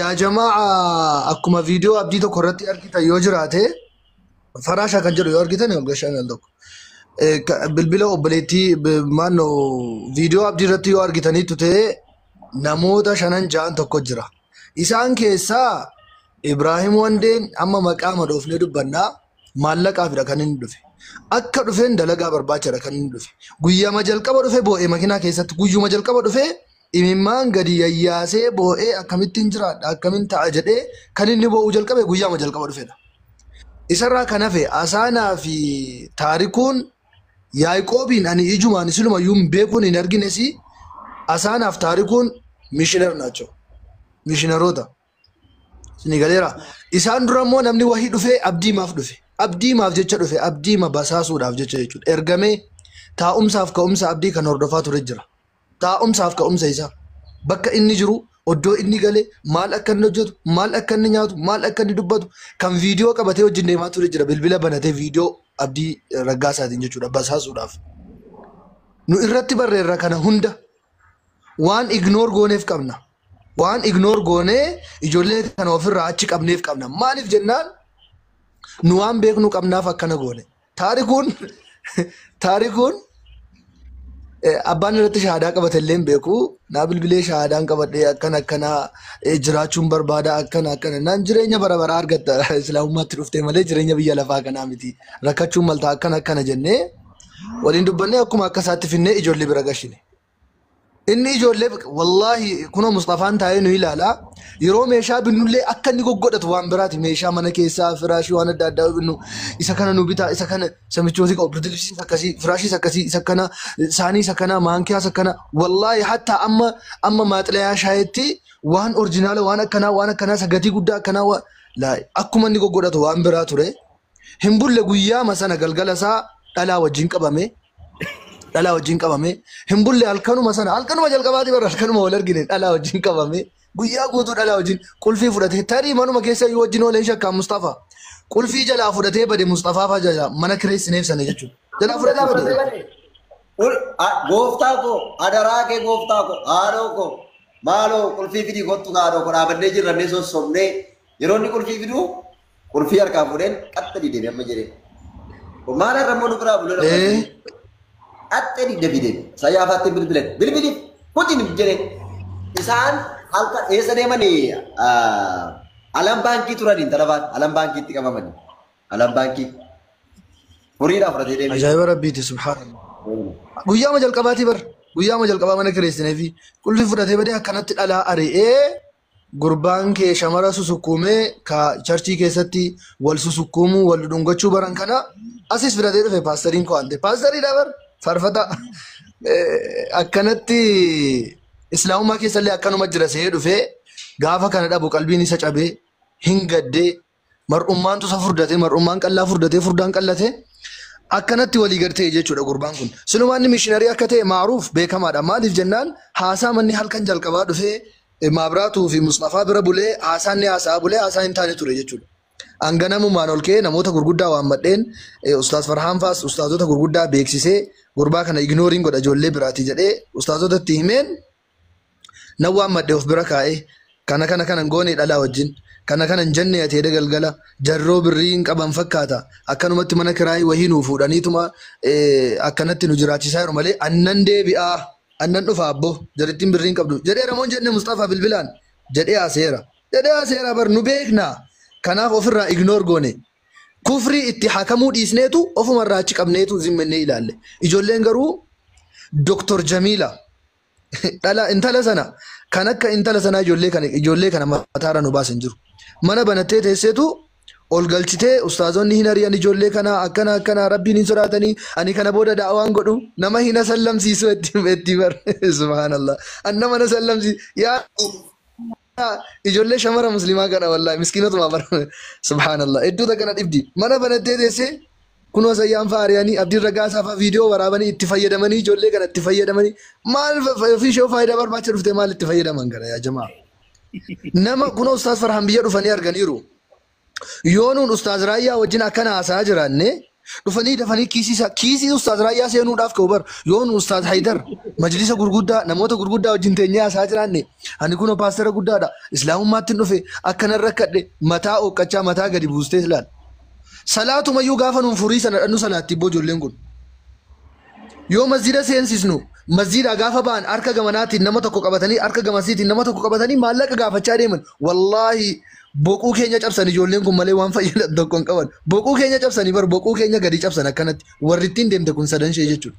Yaa jamaa, akkuma viidiyoo Abdii tokko irratti argitan yoo jiraate, Faraashaa kan jedhu yoo argitan waggaa 5 tokko. Bilbila obboleettii maannoo viidiyoo Abdii irratti yoo argitaniitu ta'e, namoota shanan ja'an tokko jira. Isaan keessaa Ibraahim Wandeen amma maqaa madhoofnee dubbannaa maallaqaafidha kan inni dhufe. Akka dhufeen dalagaa barbaachadha kan inni dhufe. Guyyama jalqaba dhufe boo'ee makiinaa keessatti, guyyuma jalqaba dhufe imimmaan gadi yayyaasee boo'ee, akkamittiin jiraadha, akkamiin ta'a jedhee kan inni boo'uu jalqabe guyyama jalqaba dhufedha. Isarraa kan hafe Asaanaa fi Taarikuun, Yaaqoobiin ani ijumaan silumayyuu hin beekuun hin argines. Asaanaaf Taarikuun missioner ናቸው. Missionaroota. Isin galeera. Isaan dura immoo namni wahii dhufee Abdiimaaf dhufe. Abdiimaaf jecha dhufe, Abdiima basaasuudhaaf jecha jechuudha. Ergamee taa'umsaaf ka'umsa Abdii kan hordofaa ture jira. Taa'umsaaf ka'umsa isaa. Bakka inni jiru, iddoo inni gale, maal akka inni hojjetu, maal akka inni nyaatu, maal akka inni dubbatu kan viidiyoo qabatee wajjin deemaa ture jira. Bilbila banatee viidiyoo Abdii Raggaasaatiin jechuudha basaasuudhaaf. Nu irratti barreerra kana hunda waan ignore gooneef qabna. Waan ignore goonee ijoollee kana ofirraa achi qabneef qabna. Maaliif jennaan, nu waan beeknu qabnaaf akkana goone. Taarikuun abbaan irratti shahaadaa qabate illee hin beeku. Naa bilbilee, shahaadaan qabadhee akkana akkana jiraachuun barbaada, akkana akkana. Naan jireenya bara baraa argatta islaamummaatti dhuftee malee jireenya biyya lafaa kanaa miti. Rakkachuun malta akkana akkana jennee waliin dubbannee akkuma akka isaatti finnee ijoollee bira gashine. Inni ijoollee, wallaahi, kunoo Mustafaan taa'ee nu ilaala. Yeroo meeshaa binnullee akka inni goggodhatu waan biraati. Meeshaa mana keessaa, firaashii, waan adda addaa binnu, isa kana nu bitaa, isa kana samichooti qabu, birbirsiis akkasii, firaashiis akkasii, isa kana, saanii isa kana, maankiyaas akkana. Wallaahi, hatta amma amma maaxilayaa shaayetti waan original waan akkanaa, waan akkanaa isa gatii guddaa akkanaa akkuma inni goggodhatu waan biraa ture. Hin bulle, guyyaama sana galgala isaa dhalaa wajjin qabame. Dhalaa wajjin qabame. Hin bulle, halkanuma sana, halkanuma jalqabaati bara, halkanuma wal argine dhalaa wajjin qabame. Guyyaa guutuu dhalaa wajjin qulfii fudhatee, tarii manuma keessa iyyuu wajjin ooleen shakkaan Mustafaa. Qulfii jalaa fudhatee bade Mustafaa fa'aa jalaa mana kireessineef sana jechuudha. Jalaa fudhatee bade. Gooftaa koo, adaraa kee, gooftaa koo, haadhoo koo, maaloo qulfii fidii kottu, haadhoo koo, dhaabannee jirrannee sossobnee yeroo inni qulfii fiduu qulfii harkaa fuudheen qaxxa didee amma jedhee. Maal irra immoo nu biraa bulee qaxxee didee fidee sayyaafaatti bilbilan bilbiliif kutin jedhee. Isaan halkan eessa deemanii? Alam baankii turanii, intala faan alam baankiitti qabamanii, alam baankii horiidhaa fudhatee deemee. Ajaa'iba rabbiiti, subhaanallah. Guyyaama jalqabaatii bar, guyyaama jalqabaa mana kireessinee fi qulfii fudhatee badee. Akkanatti dhalaa ari'ee gurbaan kee shamara susukkuumee ka churchii keessatti wal susukkuumuu wal dhungachuu baran kana asis fidatee dhufe. Paastariin koo ante paastariidha bar, farfata. Akkanatti islaamummaa keessallee akkanuma jira se'ee dhufee gaafa kana dhabu qalbiin isa cabee hin gaddee, mar'ummaantu isa furdatee, mar'ummaan qallaa furdatee, furdaan qallatee akkanatti walii gad ta'e jechuudha gurbaan kun. Silumaan inni missionary akka ta'e maaruuf beekamaadha. Maaliif jennaan, haasaa manni halkan jalqabaa dhufee Maabiraatuu fi Mustafaa bira bulee haasaan ni haasaa bulee haasaa hin taane ture jechuudha. Hanganamumaan ol ka'ee namoota gurguddaa waan madheen, Ustaaz Farhaan faas ustaazota gurguddaa beeksisee, gurbaa kana ignoreiin godha ijoollee biraati jedhee ustaazota itti himeen, nan waan madhe of bira kaa'ee, kana kana kana goone, dhalaa wajjin kana kana hin jenne, ati eda galgala jarroo birrii hin qaban fakkaata, akkanumatti mana kiraayii wahii nuu fuudhaniituma akkanatti nu jiraachisaa jiru malee, annan deebi'aa, annan dhufa abbo, jarittiin birrii hin qabdu jedhee ramoon jenne Mustafaa bilbilaan jedhee haaseera, jedhee haaseera bar. Nu beekna, kanaaf ofirraa ignore goone. Kufrii itti hakamuu dhiisneetu ofumarraa achi qabneetu zimmannee ilaalle. Ijoolleen garuu Doktor Jamiila dhala intala sana kan akka intala sanaa ijoollee kana mataarra nu baasan jiru. Mana banattee teesseetu ol galchitee, ustaazonni hin ari'an ijoollee kana, akkana akkana, rabbiin hin sodaatanii, ani kana booda da'awaan godhu, nama hin asallamsiisu itti bar, subhaanallah, an nama na sallamsiisu yaa ijoollee shamara muslimaa kana, wallahi miskiinotuma bar, subhaanallah, hedduu kana dhibdi. Mana banattee teessee kunoo sayyaan fa'aa ari'anii, Abdiin Raggaasaa fa'aa viidiyoo waraabanii itti fayyadamanii, ijoollee kana itti fayyadamanii, maal ofii ishee faayidaa barbaacha dhufte, maal itti fayyadaman kana yaa jamaa? Nama kunoo Ustaaz Farhaan biyya dhufanii arganiiru. Yoo nuun Ustaaz Raayyaa wajjin akkana haasa'aa jiraanne, Dhufanii dafanii kiisii isaa kiisii Ustaaz Raayyaa seenuudhaaf ka'u bar yoon Ustaaz Haydar majlisa gurguddaa namoota gurguddaa wajjin teenyee haasaa jiraanne ani kunoo paastara guddaadha islaamummaatti dhufe akkanan rakkadhe mataa ooqqachaa mataa gadi buustee ilaal. Salaatumayyuu gaafa nuun furii sana dhannu salaatti ibboo ijoolleen kun. Yoo masjida seensisnu masjida gaafa ba'an harka gamanaatiin nama tokko qabatanii harka gamasiitiin nama tokko qabatanii maallaqa gaafachaa deeman. Wallaahi boquu keenya cabsan ijoolleen kun malee waan fayyadan tokko hin qaban. Boquu keenya cabsanii bar boquu keenya gadi cabsan akkanatti warri ittiin deemte kun sadan ishee jechuudha.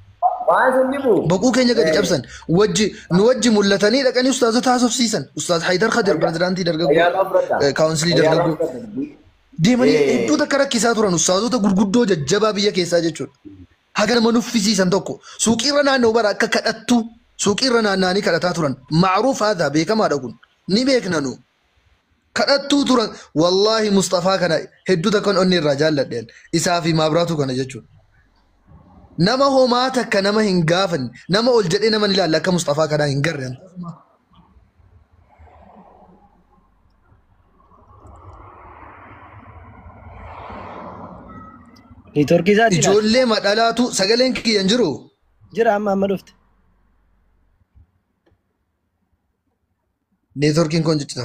Waan sun dhibu. Boquu keenya gadi cabsan wajji nu wajji mul'atanii dhaqanii ustaazota haasofsiisan. Ustaaz Haydar Khadir pirezidaantii dargaggoo kaawunsilii dargaggoo. Deemanii hedduu takka rakkisaa turan ustaazota gurguddoo jajjabaa biyya keessaa jechuudha. Haga nama nuffisiisan tokko suuqiirra naanna'u bara akka kadhattu suuqiirra naanna'anii kadhataa turan. Macruuf haadha beekamaadha kun ni beekna nu. Kadhattuu turan wallaahi Mustafaa kana hedduu takkan onni irraa jaalladheen isaa fi maabraatu kana jechuudha. Nama homaa takka nama hin gaafanne nama ol jedhee nama ni ilaalla akka Mustafaa kanaa hin garre. Neetworkii isaatii laata? Ijoollee madhalaatu sagaleen kiyya hin jiru. Jira amma amma dhufte. Neetworkiin kun jechita.